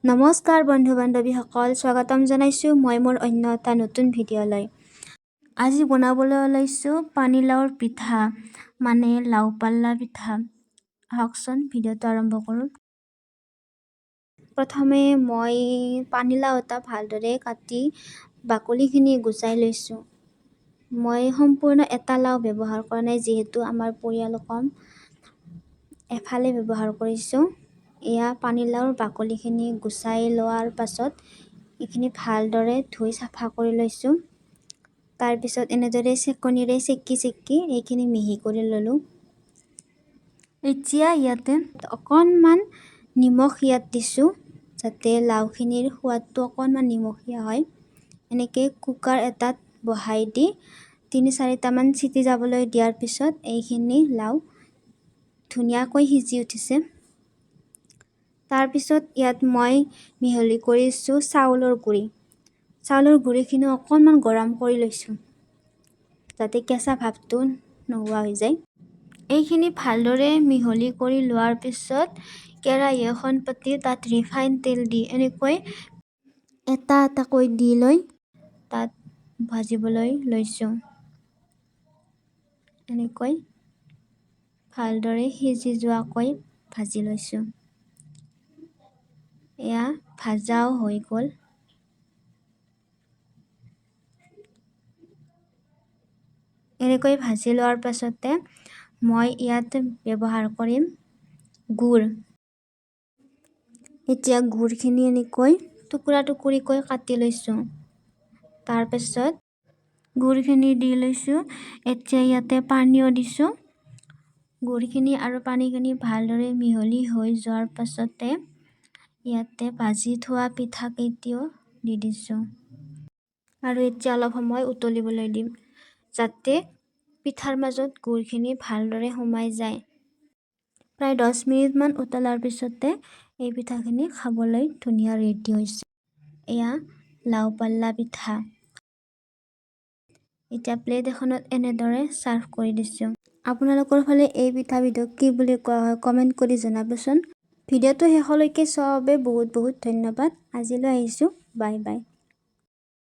নমস্কাৰ বন্ধু বান্ধৱীসকল, স্বাগতম জনাইছোঁ মই মোৰ অন্য এটা নতুন ভিডিঅ'লৈ। আজি বনাবলৈ ওলাইছোঁ পানীলাওৰ পিঠা, মানে লাও পাল্লা পিঠা। আহকচোন ভিডিঅ'টো আৰম্ভ কৰোঁ। প্ৰথমে মই পানীলাও এটা ভালদৰে কাটি বাকলিখিনি গুচাই লৈছোঁ। মই সম্পূৰ্ণ এটা লাও ব্যৱহাৰ কৰা নাই, যিহেতু আমাৰ পৰিয়াল কম, এফালে ব্যৱহাৰ কৰিছোঁ। এয়া পানীলাওৰ বাকলিখিনি গুচাই লোৱাৰ পাছত এইখিনি ভালদৰে ধুই চাফা কৰি লৈছোঁ। তাৰপিছত এনেদৰে চেকনিৰে চেকি চেকি এইখিনি মিহি কৰি ল'লোঁ। এতিয়া ইয়াতে অকণমান নিমখ ইয়াত দিছোঁ, যাতে লাওখিনিৰ সোৱাদটো অকণমান নিমখীয়া হয়। এনেকৈ কুকাৰ এটাত বহাই দি 3-4টামান চিটি যাবলৈ দিয়াৰ পিছত এইখিনি লাও ধুনীয়াকৈ সিজি উঠিছে। তাৰপিছত ইয়াত মই মিহলি কৰিছোঁ চাউলৰ গুড়ি। চাউলৰ গুড়িখিনি অকণমান গৰম কৰি লৈছোঁ, যাতে কেঁচা ভাৱটো নোহোৱা হৈ যায়। এইখিনি ভালদৰে মিহলি কৰি লোৱাৰ পিছত কেৰাহী এখন পাতি তাত ৰিফাইন তেল দি এনেকৈ এটা এটাকৈ দি লৈ তাত ভাজিবলৈ লৈছোঁ। এনেকৈ ভালদৰে সিজি যোৱাকৈ ভাজি লৈছোঁ। এয়া ভাজাও হৈ গ'ল। এনেকৈ ভাজি লোৱাৰ পাছতে মই ইয়াত ব্যৱহাৰ কৰিম গুড়। এতিয়া গুড়খিনি এনেকৈ টুকুৰা টুকুৰিকৈ কাটি লৈছোঁ। তাৰপাছত গুড়খিনি দি লৈছোঁ। এতিয়া ইয়াতে পানীও দিছোঁ। গুড়খিনি আৰু পানীখিনি ভালদৰে মিহলি হৈ যোৱাৰ পাছতে ইয়াতে ভাজি থোৱা পিঠাকেইটিও দি দিছোঁ। আৰু এতিয়া অলপ সময় উতলিবলৈ দিম, যাতে পিঠাৰ মাজত গুড়খিনি ভালদৰে সোমাই যায়। প্ৰায় 10 মিনিটমান উতলাৰ পিছতে এই পিঠাখিনি খাবলৈ ধুনীয়া ৰেডি হৈছে। এয়া লাও পাল্লা পিঠা। এতিয়া প্লেট এখনত এনেদৰে ছাৰ্ভ কৰি দিছোঁ। আপোনালোকৰ ফালে এই পিঠাবিধক কি বুলি কোৱা হয় কমেণ্ট কৰি জনাবচোন। ভিডিঅ'টো শেষলৈকে চোৱাৰ বাবে বহুত বহুত ধন্যবাদ। আজিলৈ আহিছোঁ, বাই বাই।